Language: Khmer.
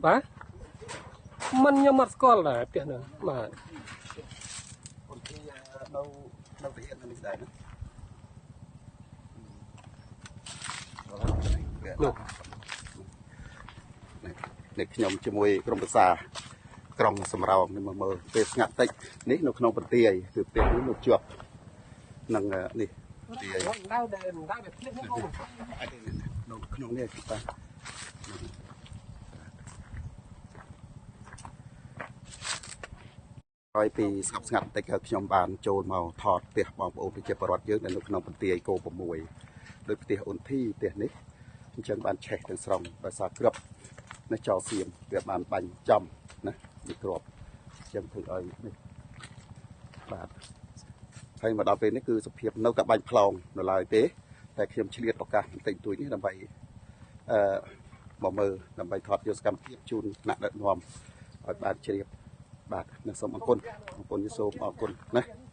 បាទមិនខ្ញុំអត់ស្គាល់ដែរផ្ទះហ្នឹងបាទ អូនធីនៅវិហារនៅនេះដែរណា នោះ នេះខ្ញុំជាមួយក្រុមប្រសាក្រុងសំរោងនេះមកមើលពេលស្ងាត់តិចនេះនៅក្នុងបន្ទាយគឺផ្ទះនេះនៅជាប់នឹងនេះបន្ទាយ ដៅដែលដៅដែលភ្លេចនេះអូ នៅក្នុងនេះគឺបាទហើយពីស្ងប់ស្ងាត់តិចខ្ញុំបានចូលមកថតផ្ទះបងប្អូនប្រជាពលរដ្ឋយើងដែលនៅក្នុងបន្ទាយគោ6ដោយផ្ទះអ៊ុនធីផ្ទះនេះអញ្ចឹងបានឆេះទាំងស្រុងដោយសារគ្រាប់នេះចោលសៀមវាបានបាញ់ចំណានេះគ្រាប់អញ្ចឹងធ្វើឲ្យនេះបាទហើយមកដល់ពេលនេះគឺសភាពនៅតែបាញ់ផ្លោងនៅឡើយទេតែខ្ញុំឆ្លៀតឱកាសបន្តិចបន្តួចនេះដើម្បីអឺមកមើលដើម្បីថតយកសកម្មភាពជូនថ្នាក់ដឹកនាំឲ្យបានជ្រាបបាទនឹងសូមអរគុណអរគុណសូមអរគុណណា។